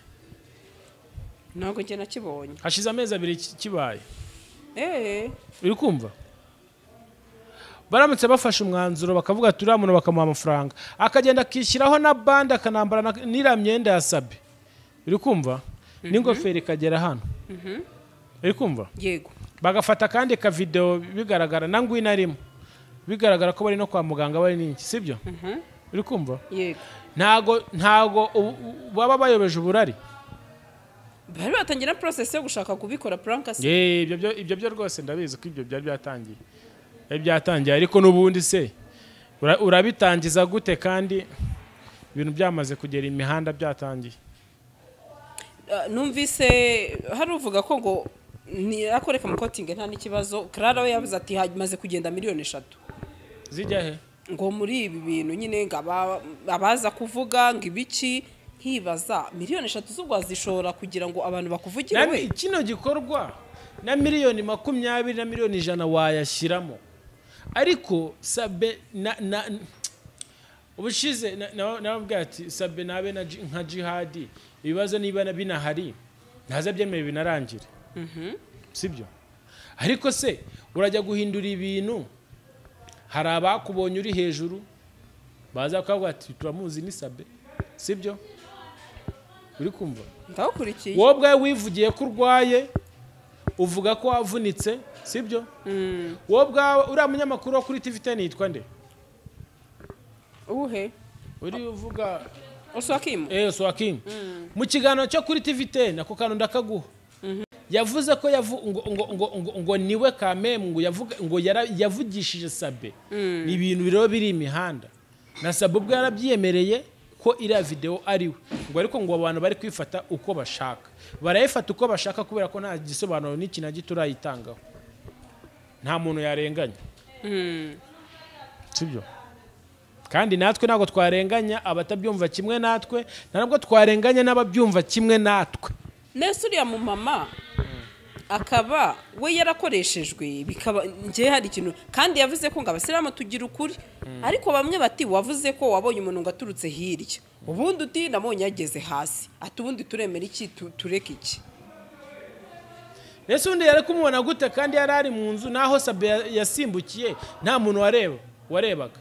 Ntabwo njye nakibonye. Hashize amezi 2 kibaye. Uri kumva, baramutse bafashe umwanzuro bakavuga ati uriya muntu, bakamuha amafaranga, akagenda akishyiraho na bande, akanambara n'iriya myenda ya Sabe, uri kumva, n'ingofero ikagera hano, uri kumva? Yego. Bagafata akandi kavidewo bigaragara na Ngwino arimo, bigaragara ko bari no kwa muganga, bari n'iki, sibyo? Uri kumva? Yego. Ntago baba bayobeje uburari. Bari batangira process yo gushaka kubikora prank se. Ibyo byo rwose ndabizi ko ibyo byari byatangiye. Byari byatangiye ariko n'ubundi se urabitangiza gute kandi ibintu byamaze kugera imihanda byatangiye. Numvise hari uvuga ko ngo ni akoreka mukotinge nta n'ikibazo. Clara we yavuze ati hamaze kugenda miliyoni 3 zijya he ngo muri ibi bintu nyine ngo abaza kuvuga ngo ibiki, nkibaza miliyoni 3 z'ubwo zishobora kugira ngo abantu bakuvugire we. Kino gikorwa na miliyoni 20 na miliyoni 100 wayashyiramo, ariko Sabe na ubushize nababwira ati Sabe nabe nka Jihadi ibibazo niba binahari ntaza byemeye binarangire. Sibyo? Ariko se urajya guhindura ibintu, hari abakubonye uri hejuru baza kuvuga ati turamuzi ni Sabe, sibyo? Uri kumva? Ndakurikiye. Wowe ubwawe wivugiye ko urwaye, uvuga ko wavunitse, sibyo? Wowe ubwawe uriya munyamakuru wo kuri TV10 yitwa nde? Uhe? Uri uvuga Oswakim. Oswakim. Mu kiganiro cyo kuri TV10 ako kantu ndakaguha. Yavuze ko ngo niwe kameme ngo yavuga ngo yavugishije Sabe. Ni ibintu rero biri imihanda. Na Sabe ubwo yarabyiyemereye ko iriya video ariwe. Ngo ariko ngo abantu bari kwifata uko bashaka. Barayifata uko bashaka kubera ko nta gisobanuro n'iki na gito urayitangaho. Nta muntu yarenganya. Sibyo? Kandi natwe ntabwo twarenganya abatabyumva kimwe natwe, ntabwo twarenganya n'ababyumva kimwe natwe. Nese uriya mu mama akaba we yarakoreshejwe bikaba ngiye hari ikintu, kandi yavuze ko ngo abasilamu tugira ukuri, ariko bamwe bati wavuze ko wabonye umuntu ngo aturutse hirya, ubundi uti nabonye yageze hasi, ati ubundi turemera iki tureke iki. Nese undi yari kumubona gute kandi yari ari mu nzu naho Sabe yasimbukiye nta muntu warebaga.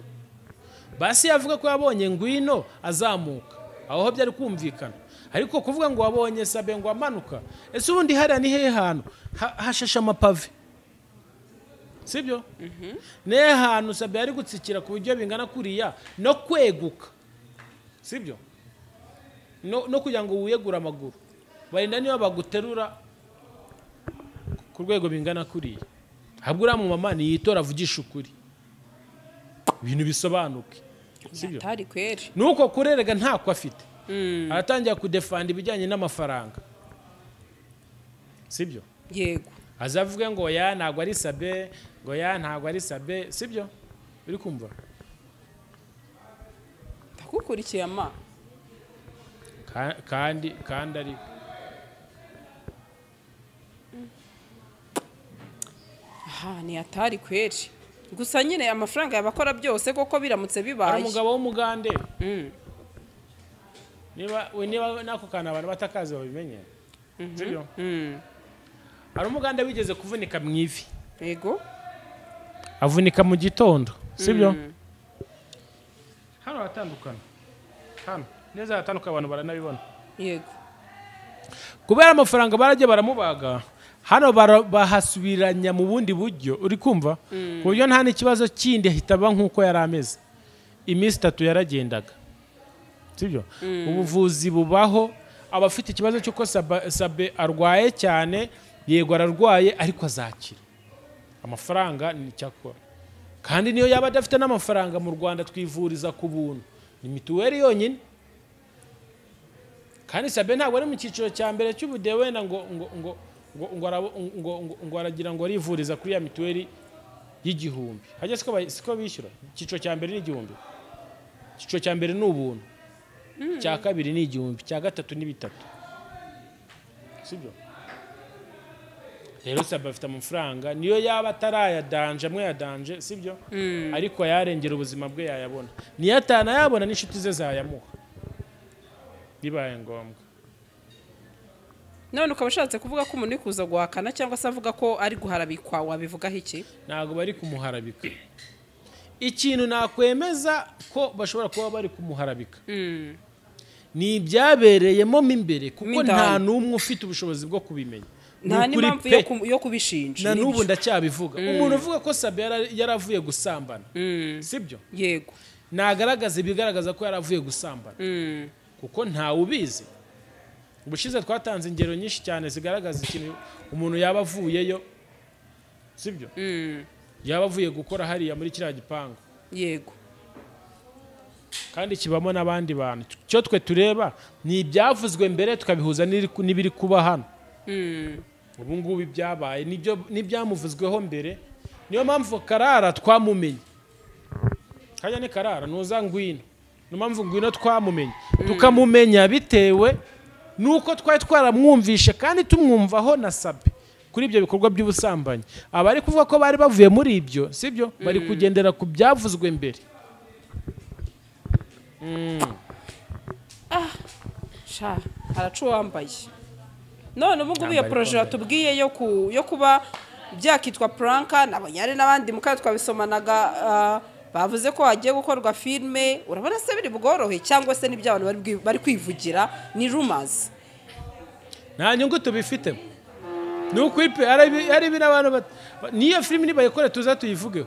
Basi yavuga ko yabonye ngwino azamuka, aho byari kumvikana. Ariko kuvuga ngo wabonye Sabe ngo amanuka, ese ubundi hariya ni hehe hantu hashashe amapave, sibyo? Ne hantu Sabe yari gutsikira ku buryo bingana kuriya no kweguka, sibyo? No kugira ngo wiyegure amaguru, barinda niba baguterura ku rwego bingana kuriya. Ahubwo uriya mu mama niyitora avugisha ukuri, ibintu bisobanuke, sibyo? Nuko kurerega ntako afite. Aratangira kudefanda ibijyanye n'amafaranga, sibyo? Yego. Azavuga ngo ya ntabwo ari Sabe, ngo ya ntabwo ari Sabe, sibyo? Uri kumva? Ndakukurikiye ama. Kandi ari aha ni atari kweri. Gusa nyine amafaranga yabakora byose koko biramutse bibaye. Ari umugabo w'umugande. Niba nako kana abantu batakazi babimenye. Sibyo? Ari umuganda wigeze kuvunika mu ivi. Yego. Avunika mu gitondo, sibyo? Hano hatandukana. Hano neza hatandukana abantu baranabibona. Yego. Kubera amafaranga baragiye baramubaga, hano bahasubiranya mu bundi buryo, uri kumva? Ku buryo nta n'ikibazo kindi hitaba nkuko yari ameze. Iminsi 3 yaragendaga. Sibyo? Ubuvuzi bubaho, abafite ikibazo cy'uko Sabe arwaye cyane, yego ararwaye ariko azakira. Amafaranga ni cyakora. Kandi niyo yaba adafite n'amafaranga mu Rwanda twivuriza ku buntu. Ni mituweli yonyine. Kandi Sabe ntabwo ari mu cyiciro cya mbere cy'ubudehe wenda ngo ngo ngo ngo ngo ngo ngo aragira ngo arivuriza kuri ya mituweli y'igihumbi. Hajya siko bishyura. Icyiciro cya mbere ni 1000. Icyiciro cya mbere ni ubuntu. Cya kabiri ni 1000, cya gatatu ni 3. Sibyo? Rero Sabe afite amafaranga niyo yaba atarayadanje amwe yadanje, sibyo? Ariko yarengera ubuzima bwe yayabona. Niyo atanayabona n'inshuti ze zayamuha. Bibaye ngombwa. None ukaba ushatse kuvuga ko umuntu kuza guhakana cyangwa se avuga ko ari guharabikwa, wabivugaho iki? Ntabwo bari kumuharabika. Ikintu nakwemeza ko bashobora kuba bari kumuharabika ni ibyabereyemo imbere, kuko nta n'umwe ufite ubushobozi bwo kubimenya. Nta n'impamvu yo kubishinja. Na n'ubu ndacyabivuga. Umuntu uvuga ko Sabe yaravuye gusambana, sibyo? Yego. Nagaragaza ibigaragaza ko yaravuye gusambana, kuko ntawe ubizi. Ubushize twatanze ingero nyinshi cyane zigaragaza ikintu umuntu yaba avuyeyo, sibyo? Yaba avuye gukora hariya muri kiriya gipangu. Yego. Kandi kibamo n'abandi bantu. Cyo twe tureba ni ibyavuzwe mbere tukabihuza n'ibiri kuba hano. Ubu ngubu ibyabaye nibyo n'ibyamuvuzweho mbere. Niyo mpamvu Karara twamumenye. Kajya ni Karara nuza Ngwino. Niyo mpamvu Ngwino twamumenye. Tukamumenya bitewe nuko twari twaramwumvishe kandi tumwumvaho na Sabe kuri ibyo bikorwa by'ubusambanyi. Abari kuvuga ko bari bavuye muri ibyo, sibyo? Bari kugendera ku byavuzwe mbere. Sha haracu wambaye. None ubu ngubu iyo projet watubwiye yo kuba byakitwa pranka nabonyare n'abandi mukayo twabisomanaga bavuze ko hagiye gukorwa filme, urabona se biri bugorohe cyangwa se nibyo abantu bari kwivugira ni rumors. Nta nyungu tubifite. Nuko ipe ari bina abantu niyo filme nibayikore tuza tuyivugeho.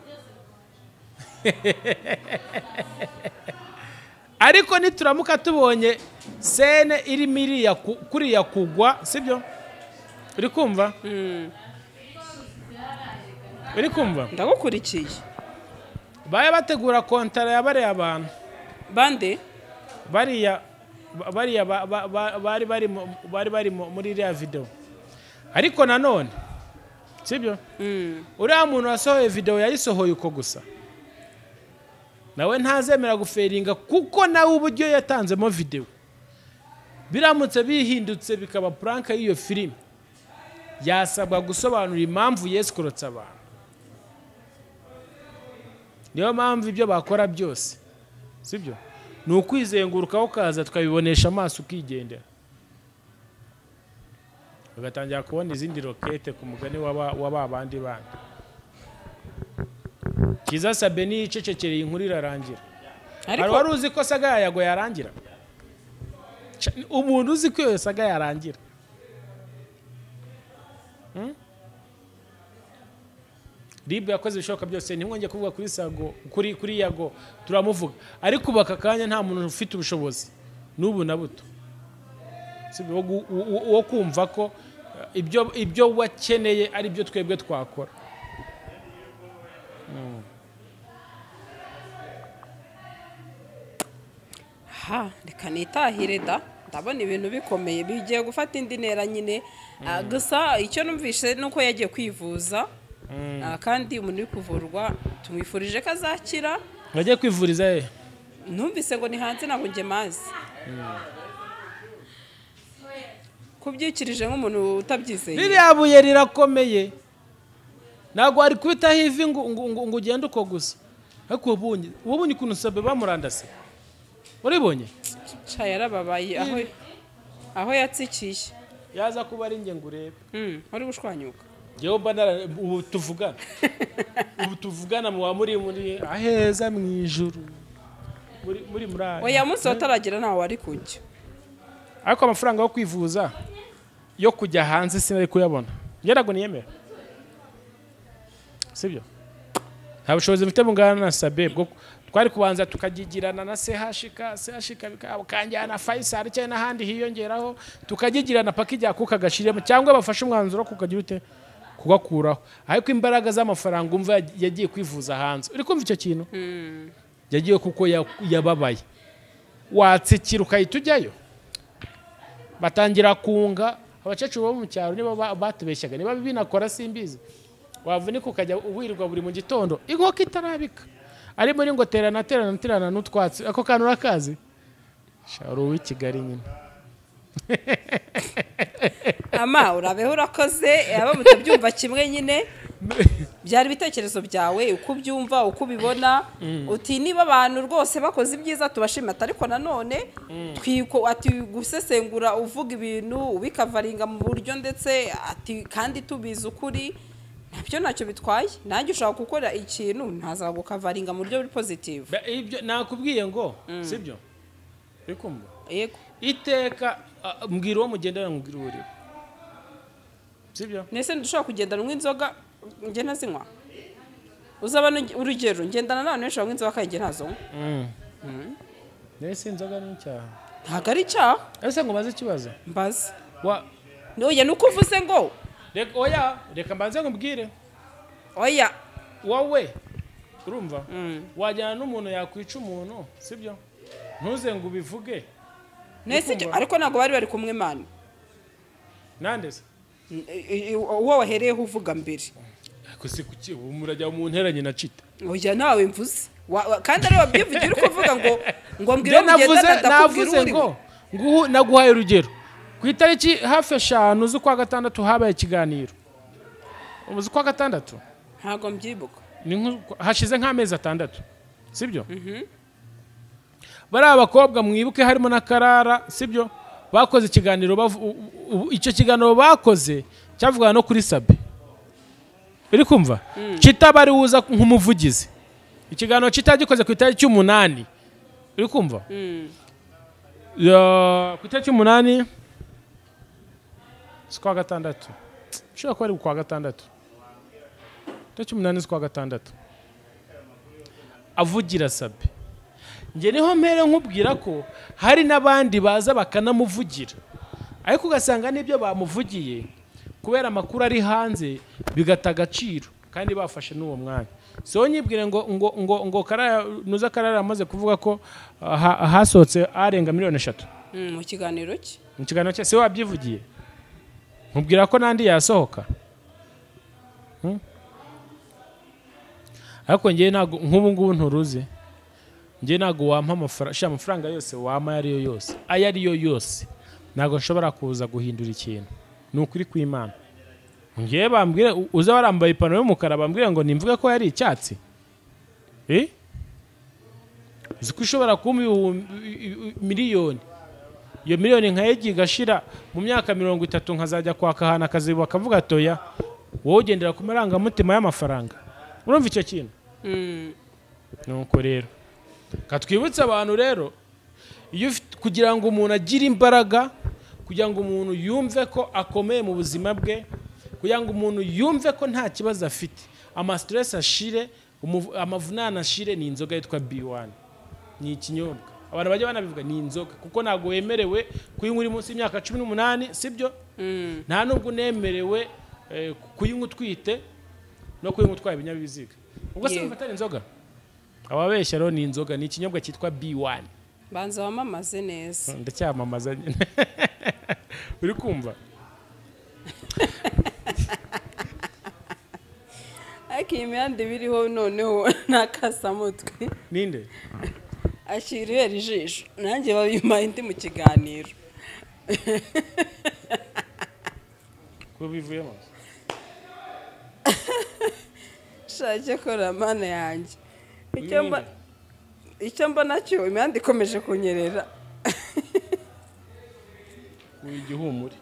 Ariko nituramuka tubonye sene iri miriya kuriya kugwa, sibyo? Uri kumva? Uri kumva? Ndagukurikiye. Baya bategura kontara yabare abantu. Bande? Bariya bari muri iriya video. Ariko nanone, sibyo? Uriya muntu wasohoye video yayisohoye uko gusa. Nawe ntazemera guferinga kuko nawe uburyo yatanzemo video biramutse bihindutse bikaba prank y'iyo filime, yasabwa gusobanura impamvu yeskorotse abantu. Niyo mpamvu ibyo bakora byose, sibyo? Ni ukwizengurukaho kaza tukabibonesha amaso ukigendera, bagatangira kubona izindi rokete ku mugani wa bandi bandi. Kiza Sabe ni icecekereye inkuru irarangira. Ariko wari uzi ko saga yago yarangira? Umuntu uzi ko iyo saga yarangira. Rib yakoze ibishoboka byose, ntimwongeye kuvuga kuri Sago, kuri Yago turamuvuga. Ariko baka kanya nta muntu ufite ubushobozi n'ubu na buto. Sibyo wo kumva ko ibyo wakeneye ari byo twebwe twakora. Ha, reka nitahire da, ndabona ibintu bikomeye bigiye gufata indi ntera nyine. Gusa icyo numvise nuko yagiye kwivuza, kandi umuntu uri kuvurwa tumwifurije ko azakira. Yagiye kwivuriza he? Numvise ngo ni hanze ntabwo nge mazi. Kubyikirije nk'umuntu utabyizeye. Ririya buye rirakomeye. Ntabwo ari kubitaho ivi ngo ugende uko gusa. Ariko ubonye ukuntu Sabe bamurandase. Uribonye? Cha yarababaye aho yatsikiye. Yaza kuba ari nge ngurebe. Uri gushwanyuka. Jewe mba ubu tuvugana. Ubu tuvugana mu muri aheza mu ijuru. Muri muri. Oya munsi wataragira ntawe wari kujya. Ariko amafaranga yo kwivuza yo kujya hanze sinari kuyabona. Yarago niyemera. Sibyo? Nta bushobozi mfite bungana na Sabe bwo twari kubanza tukagigirana na CHK bikaba Faisal cyane n'ahandi hiyongeraho tukagigirana paka ijya kuka gashiremo cyangwa bafashe umwanzuro kukagira ute kugakuraho. Ariko imbaraga z'amafaranga umva yagiye kwivuza hanze. Uri kumva icyo kintu? Yagiye kuko yababaye. Watsikira ukahita ujyayo. Batangira kunga abakecuru bo mu cyaro nibo batubeshyaga niba binakora simbizi. Wavunika ukajya uwirirwa buri mu gitondo inkoko itarabika ari muri ngo terana terana terana n'utwatsi ako kantu urakazi sharo w'i Kigali nyine. Ama urabeho urakoze aba mutabyumva kimwe nyine byari ibitekerezo byawe uko ubyumva uko ubibona. Uti niba abantu rwose bakoze ibyiza tubashima, ariko nanone twiko ati gusesengura uvuga ibintu ubikavaringa mu buryo ndetse ati kandi tubizi ukuri nabyo ntacyo bitwaye. Nanjye ushaka gukora ikintu ntaza gukavaringa mu buryo buri positive. Ibyo nakubwiye ngo sibyo? Bikumva? Yego. Iteka mbwira uwo mugendana mbwira uri. Sibyo? Nese ndushaka kugendana n'inzoga nge ntazinywa. Uzabana urugero ngendana n'abantu benshi banywa inzoga kandi nge ntazo. Nese inzoga ni icyaha. Ntabwo ari icyaha. Ese ngo baze ikibazo mbaze oya nuko uvuze ngo reka oya reka mbanze nkubwire oya wowe urumva wajyana n'umuntu yakwica umuntu sibyo ntuze ngo ubivuge. Nese ariko ntabwo bari kumwe mani nande se uwo wahereyeho uvuga mbere. Ariko se kuki ubu murajya mu nteranye na Chita? Oya nawe mvuze kandi ari wabyivugira uko uvuga ngo mbwira mugenda navuze ngo nguhu naguhaye urugero ku itariki hafi 5 z'ukwa gatandatu habaye ikiganiro. Ubu z'ukwa gatandatu ntago mbyibuka ni hashize nk'amezi 6 sibyo? Bari abakobwa mwibuke harimo na Karara sibyo bakoze ikiganiro icyo kiganiro bakoze cyavugaga no kuri Sabe. Uri kumva? Chita bari uza nk'umuvugizi. Ikiganiro Chita gikoze ku itariki 8. Uri kumva? Ku itariki 8 z'ukwa gatandatu. Ushobora kuba ari ukwa gatandatu. Itariki 8 z'ukwa gatandatu. Avugira Sabe. Nge niho mpere nkubwira ko hari n'abandi baza bakanamuvugira. Ariko ugasanga n'ibyo bamuvugiye kubera amakuru ari hanze bigata agaciro kandi bafashe n'uwo mwanya. So nyibwire ngo ngo ngo ngo Karara nuza Karara amaze kuvuga ko hasohotse arenga miliyoni 3. Mu kiganiro cye. Mu kiganiro cye se wabyivugiye. Nkubwira ko nandi yasohoka. Ariko ngiye ntago nk'ubu ngubu nturuzi. Ngiye ntago wampa amafaranga, amafaranga yose wama yari yo yose. Aya ari yo yose. Ntago nshobora kuza guhindura ikintu. Ni ukuri kw'Imana. Ngiye bambwire uza warambaye ipantaro y'umukara bambwire ngo nimvuge ko yari icyatsi. Uzi ko ushobora kumpa miliyoni. Iyo miliyoni nkayigiye igashira mu myaka 30 nkazajya kwaka ahantu akazi bakavuga atoya wowe ugendera ku marangamutima y'amafaranga. Urumva icyo kintu? Nuko rero katwibutsa abantu rero iyo kugira ngo umuntu agire imbaraga, kugira ngo umuntu yumve ko akomeye mu buzima bwe, kugira ngo umuntu yumve ko nta kibazo afite, ama stress ashire, amavunane ashire, ni inzoga yitwa B1. Ni ikinyobwa abantu bajya banabivuga ni inzoga kuko ntago wemerewe kuyinywa uri munsi y'imyaka 18 sibyo? Nta nubwo unemerewe kuyinywa utwite no kuyinywa utwaye ibinyabiziga. Ubwo se mfata inzoga? Ababeshya rero ni inzoga, ni ikinyobwa cyitwa B1. Banza wamamaze neza. Ndacyamamaza nyine. Uri kumva? Ariko iyi mihanda biriho noneho nakasamutwe. Ninde? Ashyiriye ijisho nanjye babimpaye ndi mu kiganiro. Ko bivuyemo? Shake kora mana yanjye. Icyo mbona cyo imihanda ikomeje kunyerera. Igihumure.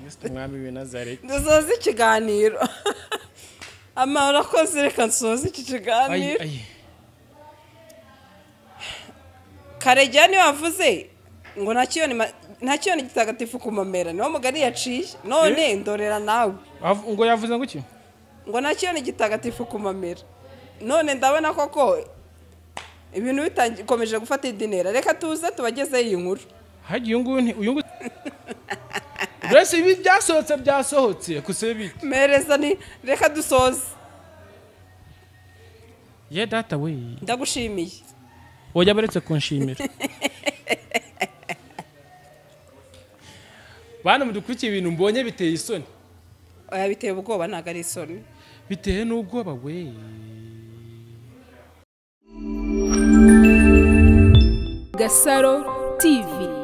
Kristo mwami w'i Nazareti. Dusoze ikiganiro. Ama urakoze reka nsoze iki kiganiro. Karegeya niwe wavuze ngo nta kiyoni gitagatifu kumamera, niwo mugani yaciye none ndorera nawe. Ngo yavuze ngo iki? Ngo nta kiyoni gitagatifu kumamera. None ndabona koko ibintu bitangikomeje gufata idinera. Reka tuze tubagezeho iyi nkuru. Hagiye uyu nguyu Rese ibi byasohotse kusebe. Mereza ni reka dusoze. Ye data we. Ndagushimiye. Oya baretse kunshimira. Bana mudukurikiye ibintu mbonye biteye isoni. Oya biteye ubwoba ntago ari isoni. Biteye n'ubwoba we. Gasaro TV.